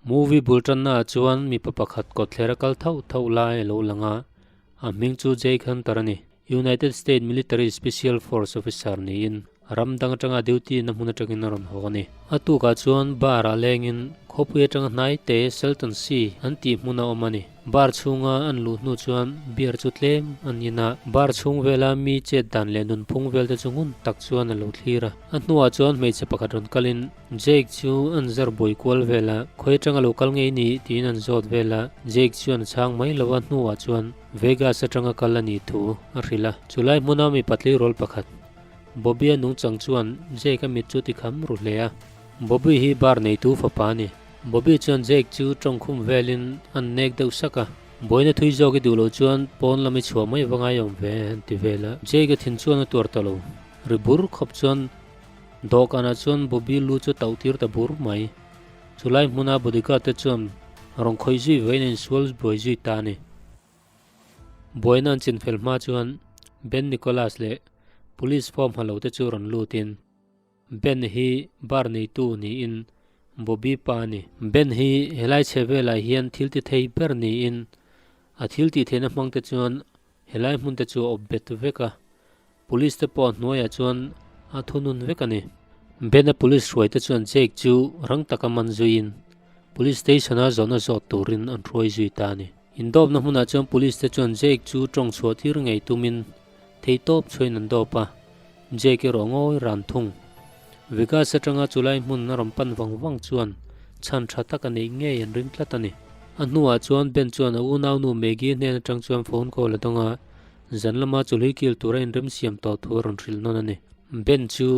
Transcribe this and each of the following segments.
Movie bul tanna ah chuan mipa pakhat kawtthler a kal thauh thauh lai a lo lang a, a hming chu Jake Hunter a ni. United States Military Special Force officer niin ram dang atanga duty na hmun atangin a rawn haw a ni. A tukah chuan bar ah lengin khawpui atanga hnai te Salton Sea an tih hmun a awm a ni. Bar chhunga an luh hnu chuan beer chu tlem an in a, bar chhung vela mi chet dan leh nunphung vel te chu ngun tak chuan a lo thlir a. A hnuah chuan hmeichhe pakhat rawn kalin Jake chu an zar buai kual vel a, khawi atanga lo kal ngei ni tiin an zawt vel a, Jake chuan a chhang mai lo a hnuah chuan Vegas atanga kal a nih thu a hrilh a. Chulai hmuna mi patleirawl pakhat Bobby-a nungchang chuan Jake a mit chu tikham ru hle a. Bobby hi bar neitu fapa a ni. Bobby chuan Jake chu tawngkhum velin an nek deuh sak a, Buaina thui zawk i duh loh chuan pawn lam i chhuah mai va ngai awm ve, an ti vel a. Jake a thin chuan a tuar ta lo. Ri bur khawp chuan dawhkanah chuan Bobby lu chu tauh tir ta bur mai. Chulai hmuna bodyguard te chuan rawn khawih zui vein a insual buai zui ta a ni. Buaina an chinfel hma chuan Ben Nicholas leh police form ha lo te chu rawn lutin, Ben hi bar neitu niin Bobby pa a ni. Ben hi helai chhe velah hian thil ti thei ber niin a thil tih theihna hmang te chuan helai hmun te chu a awp bet vek a, police te pawh a hnuaiah chuan a thunun vek a ni. Ben-a police hruai te chuan Jake chu rang taka man zuiin police station-a zawhna zawt turin an hruai zui ta a ni. Indawpna hmunah chuan police te chuan Jake chu tawng chhuah tir ngei tumin Theihtawp chhuain an dawp a, Jake erawh ngawi ran thung. Vegas atanga chulai hmun a rawn pan vang vang chuan chhan tha tak a neih ngei an ring tlat a ni. A hnuah chuan Ben chuan a unaunu Maggie hnen atang chuan phone call a dawng a, zan lama chulhi kil tura inremsiam tawh thu a rawn hrilh nawn a ni. Ben chu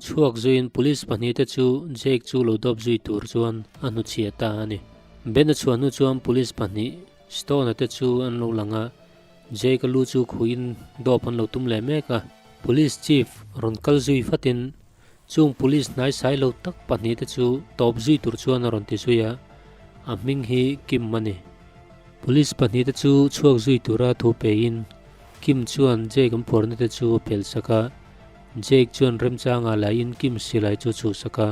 chhuak zuiin police pahnihte chu Jake chu lo dawp zui tur chuan a hnuchhiah ta a ni. Ben a chhuah hnu chuan police pahnih Stone-a te chu an lo lang a, Jake-a lu chu khuiin dawp an lo tum leh mek a. Police Chief rawn kal zui fatin chung police hnaisai lo tak pahnihte chu tawp zui tur chuan a rawn ti zui a, a hming hi Kim a ni. Police pahnihte chu chhuak zui tura thu peiin Kim chuan Jake an phuarna te chu a phelh sak a, Jake chuan remchangah laiin Kim silai chu a chhuhsak a,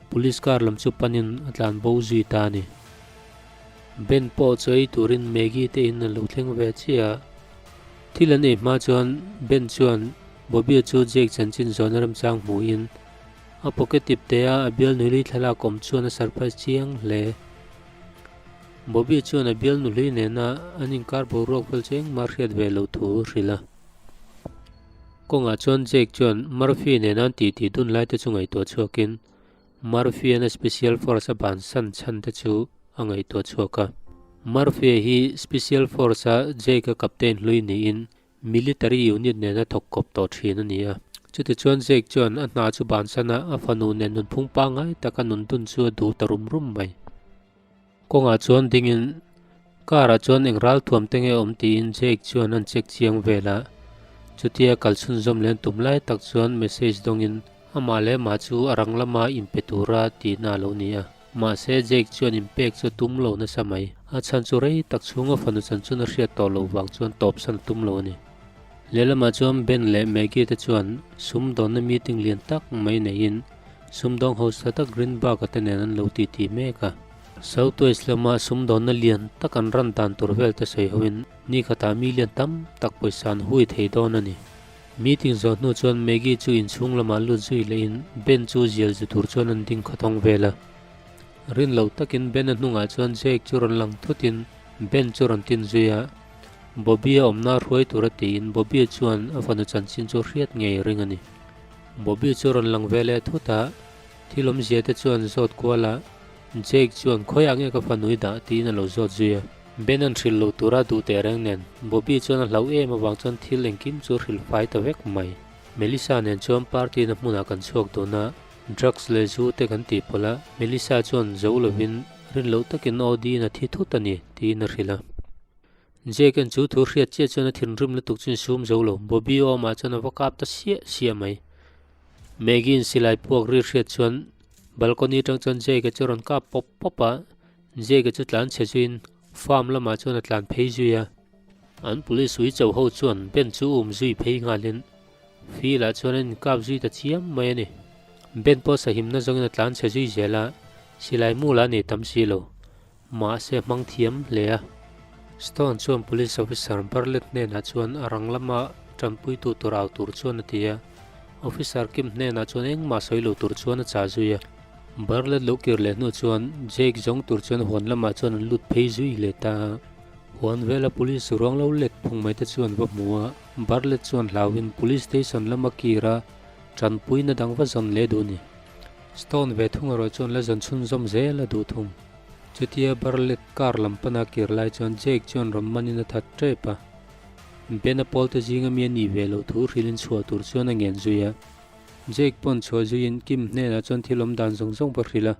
police car lam chu panin a tlan bo zui ta a ni. Ben pawh chu ei turin Maggie te in a lo thleng ve chiah a. Thil an ei hma chuan Ben chuan Bobby-a chu Jake chanchin zawhna remchang hmuhin a pocket tip te a a bial nuhlui thlalak awm chuan a surprise chiang hle. Bobby chuan a bial nuhlui nena an inkar boruak vel chu engmah hriat ve loh thu a hrilh a. Kawngah chuan Jake chuan Murphy nena an titi dun lai te chu ngaihtuah chhuakin Murphy-a'n a Special Force a bansan chhan te chu a ngaihtuah chhuak a. Murphy-a hi Special Force-a Jake-a captain hlui niin military unit nena thawk kawp tawh thin a ni a. Chutichuan Jake chuan a hna chu bansan a, a fanu nen nunphung pangngai taka nun dun chu a duh ta rum rum mai. Kawngah chuan dingin car-ah chuan eng ral thuam te nge awm tiin Jake chuan an check chiang vel a. Chutia kal chhunzawm leh an tum lai tak chuan message dawngin amah leh amah chu a rang lama inpe tura tihna a lo ni a. Mahse Jake chuan inpek chu a tum lo nasa mai. A chhan chu rei tak chhunga fanu chan chun a hriat tawh loh vang chuan tawpsan a tum lo a ni. Lehlamah chuan Ben leh Maggie te chuan sumdawnna meeting lian tak mai neiin Sumdawng hausa tak Greenberg-a te nen an lo titi mek a. South West lama sumdawnna lian tak an ran dan tur vel te sawi hoin ni khatah mi lian tam tak pawisa an hui thei dawn a ni. Meeting zawh hnu chuan Maggie chu inchhung lamah lut zui lehin Ben chu zial zu tur chuan an ding khawthawng vel a. Rin loh takin Ben-a hnungah chuan Jake chu rawn lang thutin Ben chu rawn tin zui a. Bobby-a awmna hruai tura tiin Bobby-a chuan a fanu chanchin chu hriat ngei a ring a ni. Bobby chu rawn lang ve leh thut a, thil awmzia te chuan zawt kual a, Jake chuan khawiah nge ka fanu i dah tiin a lo zawt zui a. Ben an hrilh lo tura duh teh reng nen, Bobby chuan a hlauh em avang chuan thil engkim chu hrilh fai ta vek mai. Melissa nen chuan party na hmunah kan chhuak dun a, drugs leh zu te kan tih pawlh a, Melissa chuan zo lovin rin loh takin aw diin a thi thut a ni tiin a hrilh a. Jake-a'n chu thu hriat chiah chuan a thinrim lutuk chu insum zo lo. Bobby awmah chuan a va kap ta siah siah mai. Maggie-in silai puak ri hriat chuan balcony atang chuan Jake-a chu a rawn kap pawp pawp a. Jake-a chu tlan chhe zuiin farm lamah chuan a tlan phei zui a. An police ui cho ho chuan Ben chu um zui phei nghalin Phil-ah chuan an inkap zui ta chiam mai a ni. Ben pawh sahimna zawngin a tlan chhe zui zel a, silai mu lah nei tam si lo. Mahse a hmang thiam hle a. Stone chuan Police Officer Barlett hnenah chuan a rang lama tanpuitu tur au tur chuan a ti a. Officer Kim hnenah chuan engmah sawi lo tur chuan a chah zui a. Barlett lo kir leh hnu chuan Jake zawng tur chuan huan lamah chuan an lut phei zui leh ta a. Huan vela Police ruang lo let phung mai te chu an va hmu a. Barlett chuan hlauhin Police Station lama kir a tanpuina dang va zawn leh duh a ni. Stone ve thung erawh chuan la zawn chhunzawm zel a duh thung. Chutia Barlett car lam pana kir lai chuan Jake chuan rawn manin a that tep a. Ben-a pawlte zinga mi a nih ve loh thu hrilhin chhuah tur chuan a ngen zui a. Jake pawn chhuah zuiin Kim hnenah chuan thil awm dan zawng zawng va hrilh a,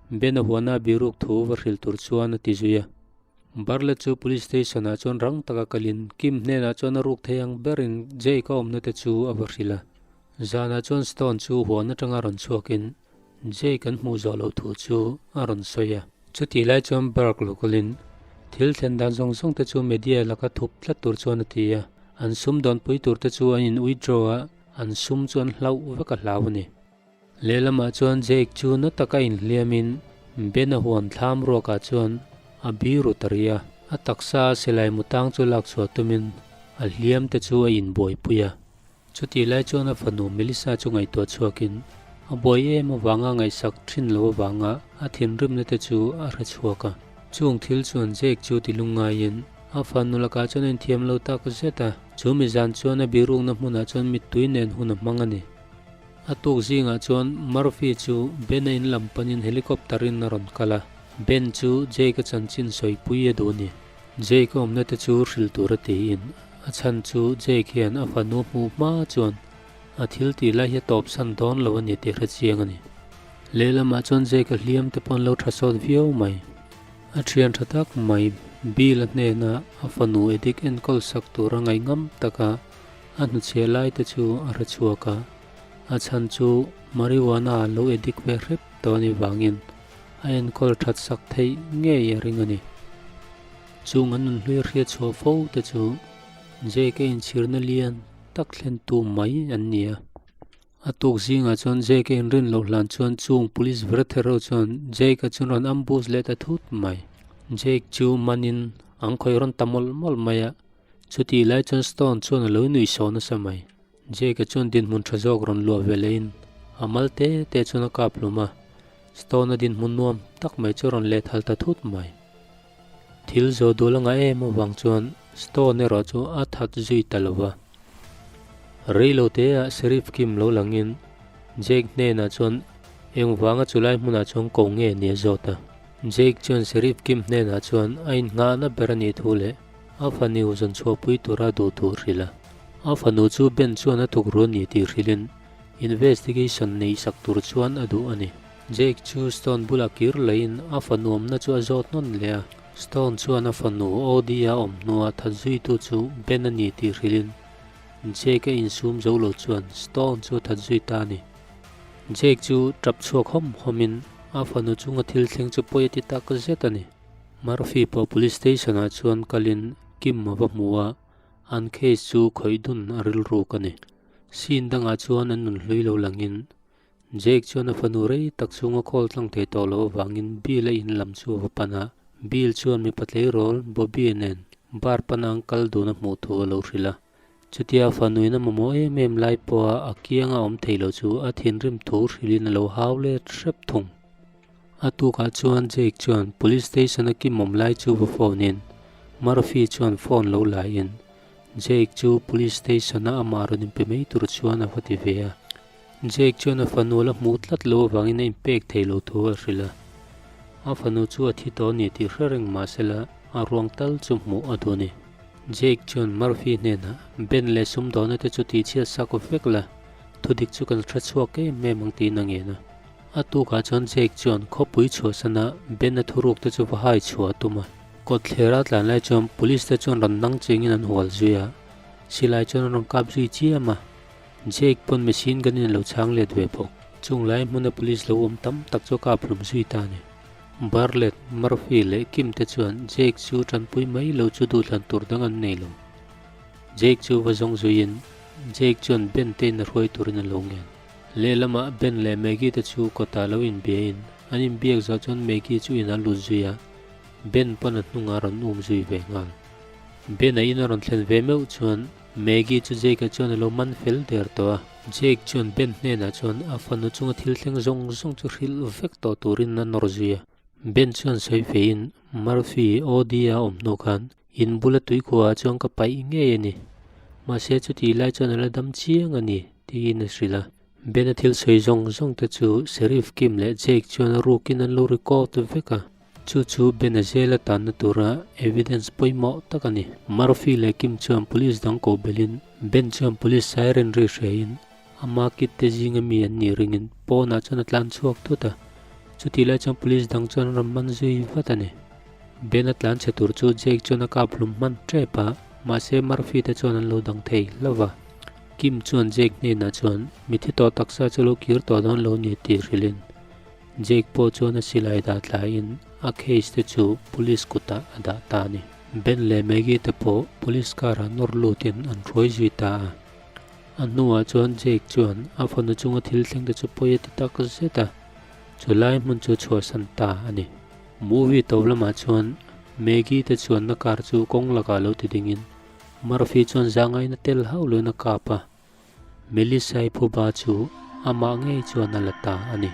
Ben-a huana biruk thu va hrilh tur chuan a ti zui a. Barlett chu police station ah chuan rang taka kalin Kim hnenah chuan a ruk thei ang berin Jake a awmna te chu a va hrilh a. Zanah chuan Stone chu huan atanga rawn chhuakin Jake an hmuh zawh loh thu chu a rawn sawi a. Chutih lai chuan Burke lokalin thil thlen dan zawng zawng te chu media laka thup tlat tur chuan a ti a. An sum dawnpui tur te chu an in withdraw a, an sum chu an hlauh vek a hlau a ni. Lehlamah chuan Jake chu na taka inhliamin Ben-a huan thlam ruakah chuan a biru ta rih a. A taksa a silai mutang chu lak chhuah tumin a hliam te chu a inbuaipui a. Chutih lai chuan a fanu Melissa chu ngaihtuah chhuakin a buai em avanga ngaihsak thin lo avanga a thinrimna te chu a hre chhuak a. Chung thil chuan Jake chu ti lungngaiin a fanu lakah chuan a inthiam lo tak zet a. Chu mizan chuan a birukna hmunah chuan mittui nen hun a hmang a ni. A tuk zingah chuan Murphy chu Ben-a in lam panin helicopter in a rawn kal a. Ben chu Jake-a chanchin sawipui a duh a ni. Jake-a awmna te chu hrilh tur a tiin a chhan chu Jake hian a fanu hmuh hma chuan a thil tih lai hi a tawpsan dawn lo a ni tih hre chiang a ni. Lehlamah chuan Jake-a hliam te pawh an lo tha sawt viau mai. A thian tha tak mai Bill-a hnena a fanu edik enkawl sak tur a ngaih ngam taka a hnuchhiah lai te chu a hre chhuak a, a chhan chu marijuana lo edik ve hrep tawh a nih vangin a enkawl that sak theih ngei a ring a ni. Chung an nunhlui hriat chhuah fo te chu Jake a inchhirna lian tak thlentu mai an ni a. A tuk zingah chuan Jake a inrin loh hlan chuan chung police verther ho chuan Jake a chuan rawn ambush leh ta thut mai. Jake chu manin an khawih rawn ta mawlh mawlh mai a, chutih lai chuan Stone chuan a lo nuih saw nasa mai. Jake a chuan dinhmun tha zawk rawn luah ve lehin a mal te te chuan a kap hlum a, Stone a dinhmun nuam tak mai chu a rawn lehthal ta thut mai. Thil zawh dul a ngah em avang chuan Stone erawh chu a that zui ta lo va. Rei lo te ah Sheriff Kim lo langin Jake hnenah chuan engvanga chulai hmunah chuan ko nge ni a zawt a. Jake chuan Sheriff Kim hnenah chuan a innghahna ber a nih thu leh a fanu zawn chhuahpui tura duh thu a hrilh a. A fanu chu Ben chuan a thuk ruan ni tih hrilhin investigation neih sak tur chuan a duh a ni. Jake chu Stone bulah kir leiin a fanu awmna chu a zawt hnawn leh a. Stone chuan a fanu Odie a awm hnuah that zuitu chu Ben a ni tih hrilhin Jake a insum zo lo chuan Stone chu a that zui ta a ni. Jake chu tap chhuak hawm hawmin a fanu chunga thil thleng chu pawi a ti tak zet a ni. Murphy pawh police station ah chuan kalin Kim a va hmu a, an case chu khawih dun a rilruk a ni. Scene dangah chuan an nun hlui lo langin Jake chuan a fanu rei tak chhunga call tlang thei tawh loh avangin Bill a in lam chu a va pan a. Bill chuan mipa tleirawl Bobby nen bar pana an kal dun a hmuh thu a lo hrilh a. Chutia a fanuin a mamawh em em lai pawha a kianga awm thei lo chu a thinrim thu hrilhin a lo hau let hrep thung. A tukah chuan Jake chuan police station a kim awm lai chu va phone in Murphy chuan phone lo laiin Jake chu police station a amah rawn inpe mai tur chuan a va ti ve a. Jake chuan a fanu la hmuh tlat lo avangin a inpek thei lo thu a hrilh a. A fanu chu a thi tawh a ni tih hre reng mah sela a ruang tal chu hmuh a duh a ni. Jake chuan Murphy hnenah, Ben leh sumdawhna te chu tihchhiat sak vek la, thudik chu kan hre chhuak em em ang tiin a ngen a. A tukah chuan Jake chuan khawpui chhuahsana Ben-a thuruk te chu va hai chhuah a tum a. Kawtthler a tlan lai chuan police te chuan rawn nang chengin an hual zui a, silai chuan an rawn kap zui chiam a. Jake pawn machine gun in a lo chhang let ve bawk. Chung lai hmuna police lo awm tam tak chu a kap hlum zui ta a ni. Barlett, Murphy leh Kim te chuan Jake chu tanpui mai lo chu duhthlan tur dang an nei lo. Jake chu va zawng zuiin Jake chuan Ben te in a hruai turin a lo ngen. Lehlamah Ben leh Maggie te chu kawtah lo inbiain an inbiak zawh chuan Maggie chu in a lut zui a. Ben pawn a hnungah a rawn um zui ve nghal. Ben a in a rawn thlen ve meuh chuan Maggie chu Jake-a chuan a lo man fel der tawh a. Jake chuan Ben hnenah chuan a fanu chunga thil thleng zawng zawng chu hrilh vek tawh turin a nawr zui a. Ben chuan sawi feiin Murphy OD a awm hnu khan in bula tuikhuaah chuan ka paih ngei a ni. Mahse chutih lai chuan a la dam chiang a ni, tiin a hrilh a. Ben-a thil sawi zawng zawng te chu Sheriff Kim leh Jake chuan a rukin an lo record vek a. Chu chu Ben-a zela tanna tura evidence pawimawh tak a ni. Murphy leh Kim chuan police dang koh belhin Ben chuan police siren ri hrein ama kit te zinga mi an nih ringin pawnah chuan a tlan chhuak thut a. Chutih lai chuan police dang chuan an rawn man zui vat a ni. Ben-a tlan chhe tur chu Jake chuan a kap hlum hman tep a, mahse Murphy te chuan an lo dang thei hlauh va. Kim chuan Jake hnenah chuan mithi tawh taksa chu lo kir tawh dawn lo ni tih hrilhin Jake pawh chuan a silai dah tlaiin a case te chu police kutah a dah ta a ni. Ben leh Maggie te pawh police car ah nawr lutin an hruai zui ta a. A hnuah chuan Jake chuan a fanu chunga thil thleng te chu pawi a ti tak zet a, chu lai hmun chu chhuahsan ta a ni. Movie to lamah chuan Maggie te chuanna car chu kawng lakah lo ti dingin Murphy chuan zangaina tel hauh loin a kap a. Melissa-i phuba chu amah ngei chuan a la ta a ni.